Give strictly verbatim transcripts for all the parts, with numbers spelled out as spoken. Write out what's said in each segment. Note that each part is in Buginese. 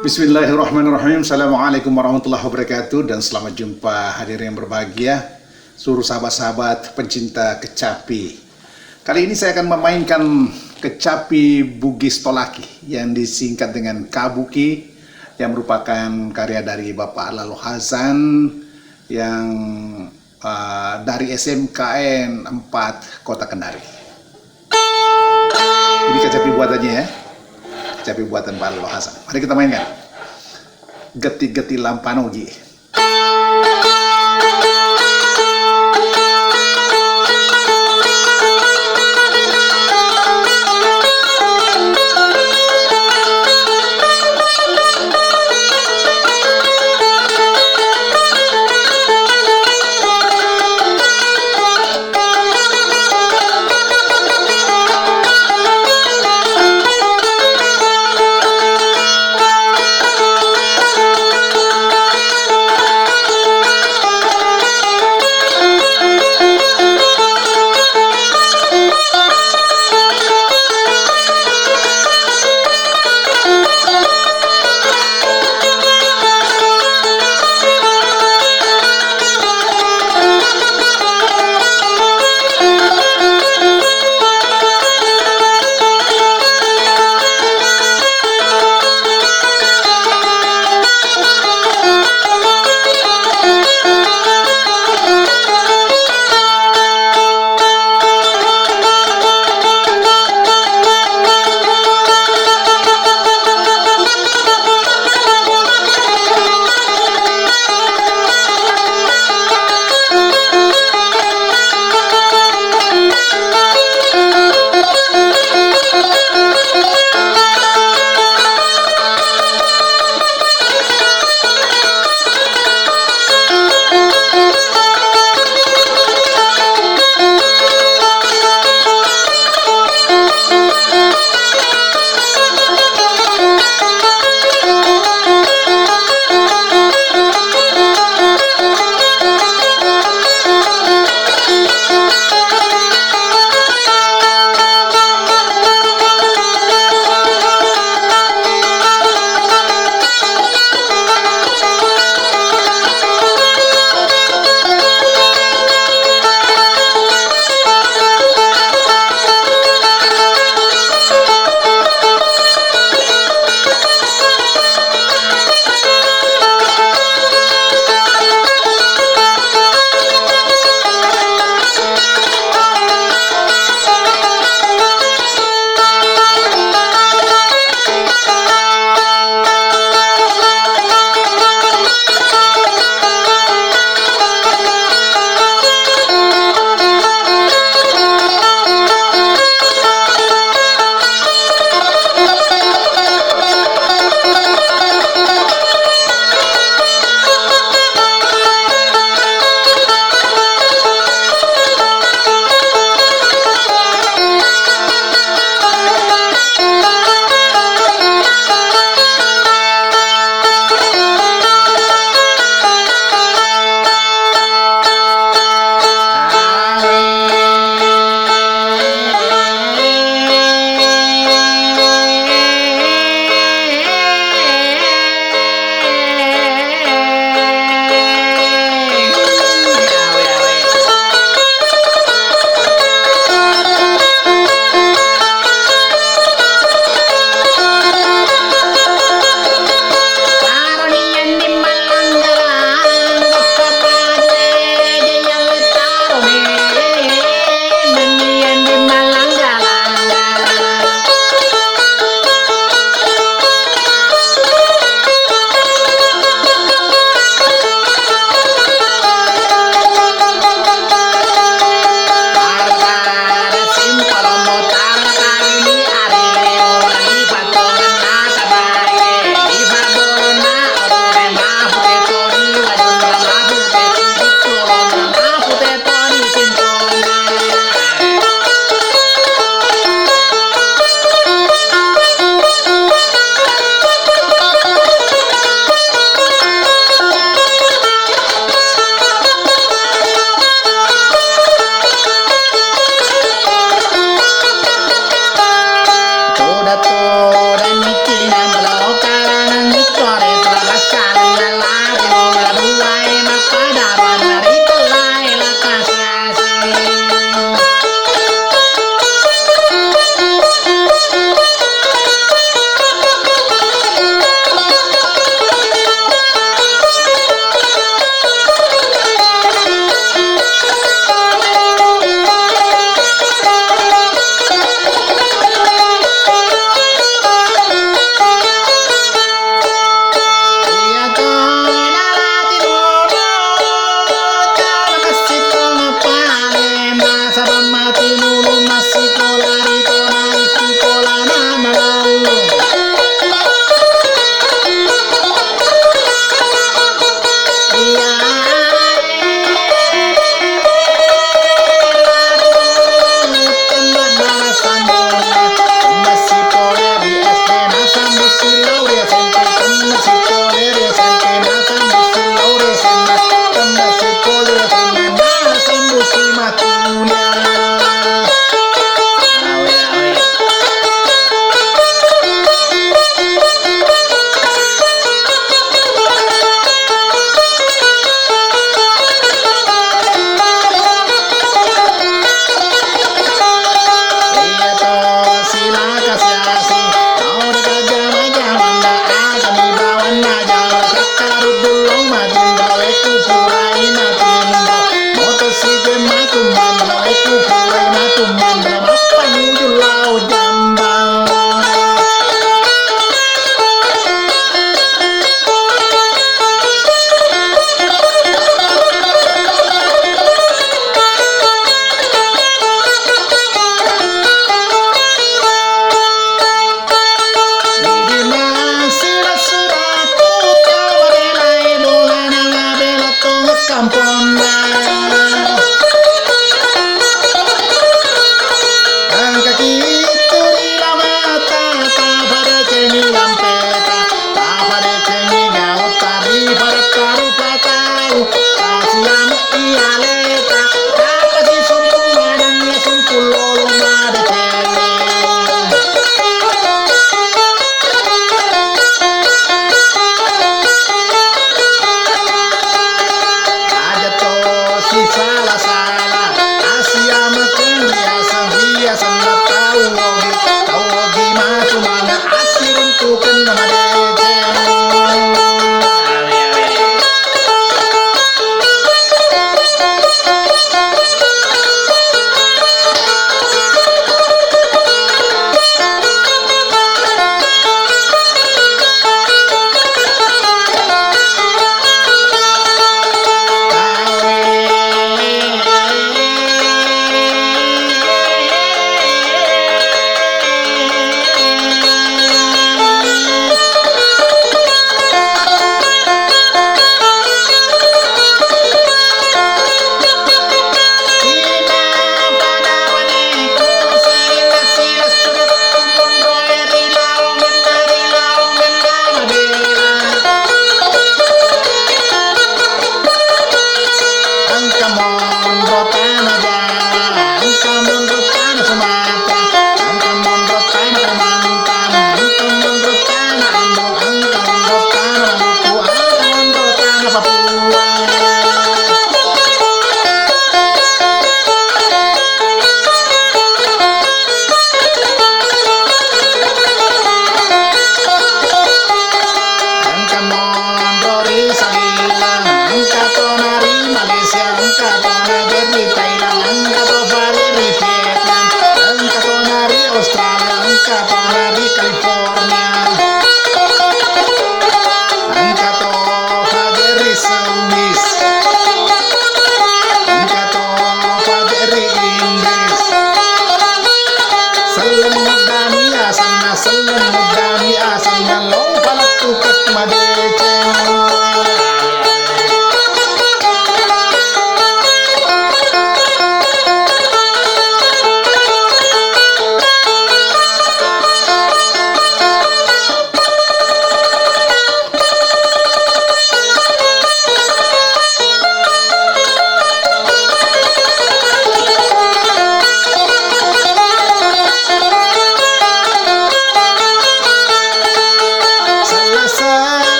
Bismillahirrahmanirrahim. Assalamualaikum warahmatullahi wabarakatuh dan selamat jumpa hadirin yang berbahagia, seluruh sahabat-sahabat pencinta kecapi. Kali ini saya akan memainkan kecapi Bugis Tolaki yang disingkat dengan Kabuki, yang merupakan karya dari Bapak Lalo Hasan yang uh, dari S M K N empat Kota Kendari. Ini kecapi buatannya ya. Kecapi buatan Pak Lalo Hasan. Mari kita mainkan. Geti-geti Lampanogi.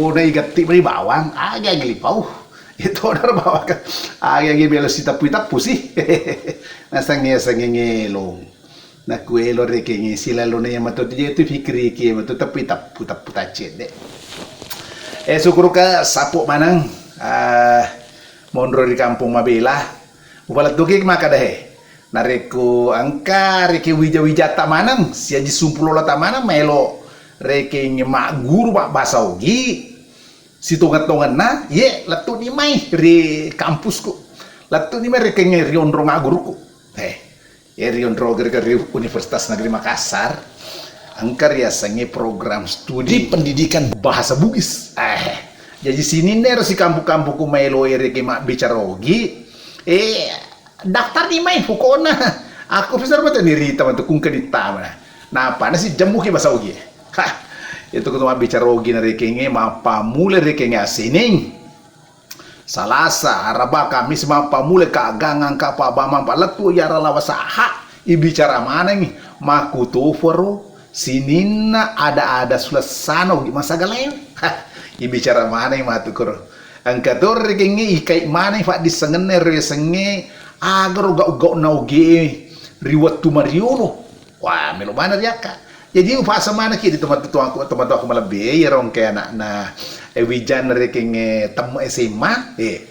Pona igatti mani bawang, agi-agi lipau. Itu nar bawang. Agi-agi melo siteppu-teppu sih. Nasengnge-sengnge ngelong. Nakuelo rekengnge silalona iya matu je tu pikiriki matu teppu-teppu, teppu taccedde. Eh, syukuruka sapo maneng, ah, monro ri kampong mabela. Upalettuki makkeda he. Narekko engka rekeng wija-wijata maneng, siaji sumpulolata maneng, maelo rekeng magguru mabbasa Ogi, sitongeng-tongenna, ye, lettu'ni mai ri kampusku. Lettu'ni mai rekeng ri onrong agguruku. Eh, ye ri onrong ri, ri Universitas Negeri Makassar, engka riasengnge program studi pendidikan bahasa Bugis. Eh, jaji sininna ero sikampong-kampongku maelo rekeng mabbicara Ogi, eh, daftarni mai pokokna. Aku besar betul ni rita matu kungke ditama. Nappa nasi jemmuki bahasa Ogi. Hah, itu ketua mabbicara Ogi na rekengnge mappamula rekengnge aseneng. Salasa, Araba, Kamis mappamula ka gangang ka pa bamang pa lettu yara lawasa ha ibicara manengngi makkutoforo sininna ada-ada sulessana Ogi masagalae. Hah, ibicara maneng matu koro. Engka to rekengnge ikai maneng faddissengenna ero yasengnge agaro gau-gauna Ogi ri wettu mariolo. Wah, melo maneng riakka. Jadi, upasa manekki di tomatoaku, tomatoaku malebbi, iyaro engka anakna, eh, Wijan rekeng, eh, temme S M A, eh,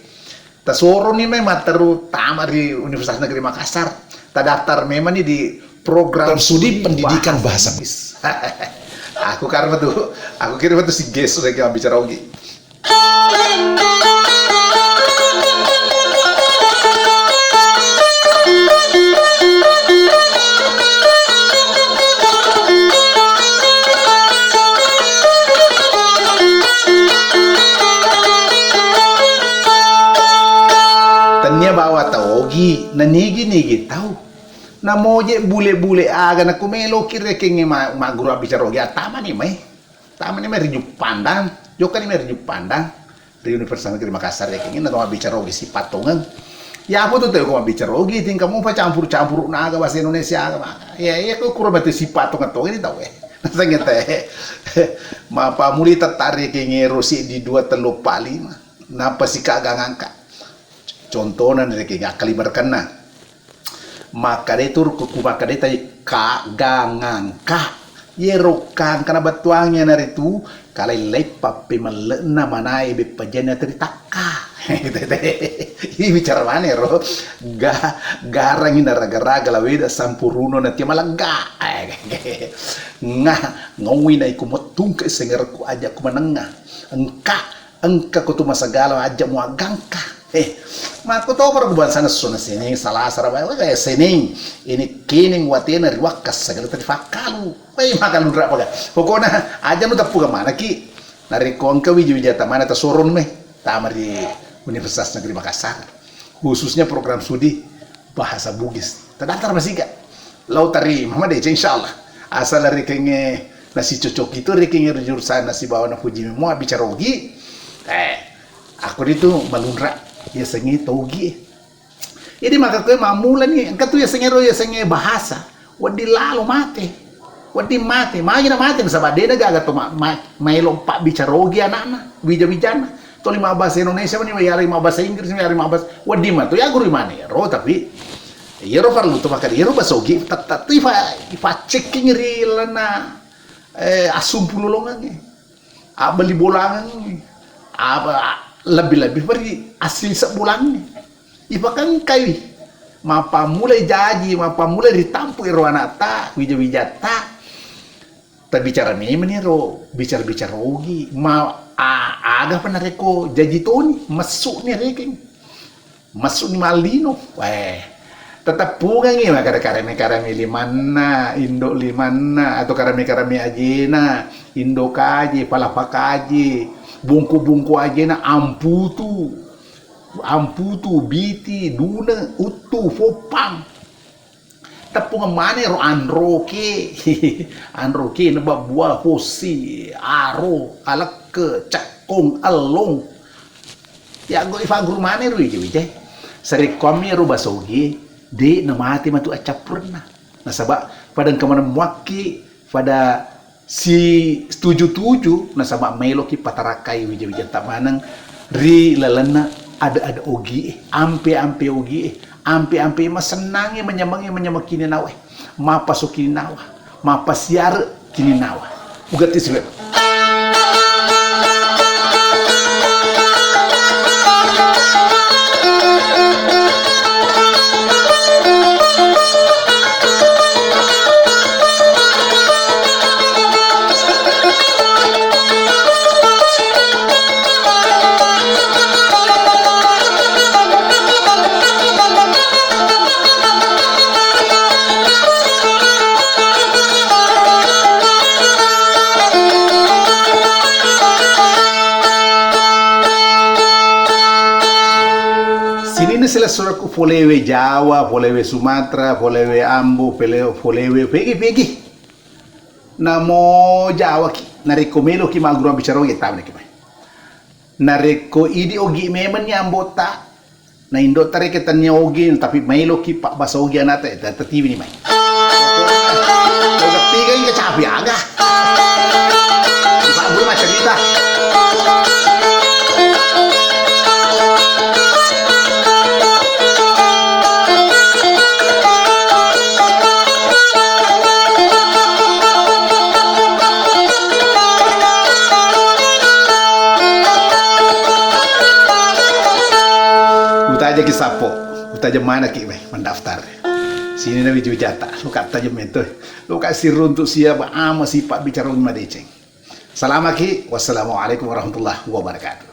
tasoroni mai matteru tama ri Universitas Negeri Makassar. Tadaftar memang ni di program studi pendidikan bahasa Bugis. Aku karena tuh, aku kira tuh si Ges lagi bicara Ogi. Tennia bawa tau Ogi, nanigi-nigi tau. Namoje bule-bule aga nakumeloki rekengnge ma-, magguru abbicara Ogi, attamani mai. Tamani mai ri Juppandang, jokkani mai ri Juppandang, ri Universitas Negeri Makassar, yakengnge na to mabbicara Ogi sipatongeng. Ya, apa tu tau ko mabbicara Ogi, tingka mupa campur-campur naga bahasa Indonesia aga, ma. Ya, ya, ko kuro mate sipatongeng tongeng ni tau, eh. Nasengngete. Mapamuli tettari yakengnge ro seddi dua tellu pa lima. Nappa sika gangangka. Contona ni rekeng akkaliberekenna. Makkeda tu ku, ku makkeda tai ka gangangka. Yero kangka na bettuangnge naritu kalai-lai pappemelle'na manae beppa jenna teri takka. Ini bicara mana ro? Ga, garangi na raga-raga laweda sampuruno na tia malegga. Nga, ngawi na iku mettungke sengerekku aja ku menengah. Engka Engka ko tu masagala ajja muaggangka. Eh, makkutoparo ku bangsana sona Seneng, Salasa, Raba, eh, Seneng. Ini keneng watena ri wakka sagala tadi fakkalu. Wei, makalunra paga. Pokokna aja nu teppu ga manaki. Narekko engka wija-wijata mana tasoron me. Tama ri Universitas Negeri Makassar. Khususnya program studi bahasa Bugis. Tadaftar masika. Lao tarima madeceng, insyaallah. Asal rekengnge nasicocoki tu rekengnge ri jurusanna sibawa napuji mua bicara Ogi. Eh, aku ritu malunra yasengnge to Ogi. Jadi maka koe mammula ni, engka tu yasengnge ro yasengnge bahasa. Wedding lalo mate. Wedding mate. Magi na mate nasaba de na gaga to ma-, ma-, maelo pabbicara Ogi anakna, wija-wijana. Toli mabbahasa Indonesia mani, yala mabbahasa Inggris, yala mabbahasa, wedding mato ya guru mani ro, tapi iyaro parellu to makkeda iyaro bahasa Ogi tette tu ifa-, ifaccekking ri lalenna, eh, assumpung lolongengnge. Abbali bolangengnge. Apa, lebbi-lebbi pa ri asli sebbulangnge. Ipakengkai. Mappammulai jaji, mappammulai ritampu ero anakta, wija-wijatta. Tabicara memang ni ro, bicara-bicara Ogi. Ma, a-, aga pa narekko jaji toni, messu ni rekeng. Messu ni mallino. Weh, teteppungengngi makkeda karame-karame limanna, indo limanna, atau karame-karame ajena, indo kaje, palapa kaje, bungku-bungku ajena, amputu, amputu, biti, dune, uttu, foppang. Teppungeng maneng ro anroke. Anroke na babbua, possi, aro, alekke, cekkong, ellong. Yaggo ifagguru maneng ro wija-wija. Sarekkoammi ro bahasa Ogi, de na mate matu accappurenna. Nasaba pada engka maneng muakki pada Si setuju-tuju nasaba maeloki patarakkai wija-wijatta maneng ri lalenna ade-ade ogie, ampe-ampe ogie, ampe-ampe masennange, manyamengnge, manyameng kininawae, mappaso kininawa, mappasiare kininawa. Ugatti siwe. Sininna silessurekku folewe Jawa, folewe Sumatera, folewe Ambo, pele-, folewe pegi-pegi. Namo Jawaki, narekko meloki magguru mabbicara ogi, tau naki mai. Narekko idi ogi memenni ambotta, na indotta rekeng tennia ogi, tapi maeloki pabbasa ogi anatta, eh, tatiwini mai. Pokokna, tau gattiga engka capi aga. Dipabburu maccarita. Utajaki sappo, utaja manaki mai mendaftar. Sini na wija-wijata, loka taja metto, loka siruntu sia ba ama sipa bicara madeceng. Salamaki, wassalamualaikum warahmatullahi wabarakatuh.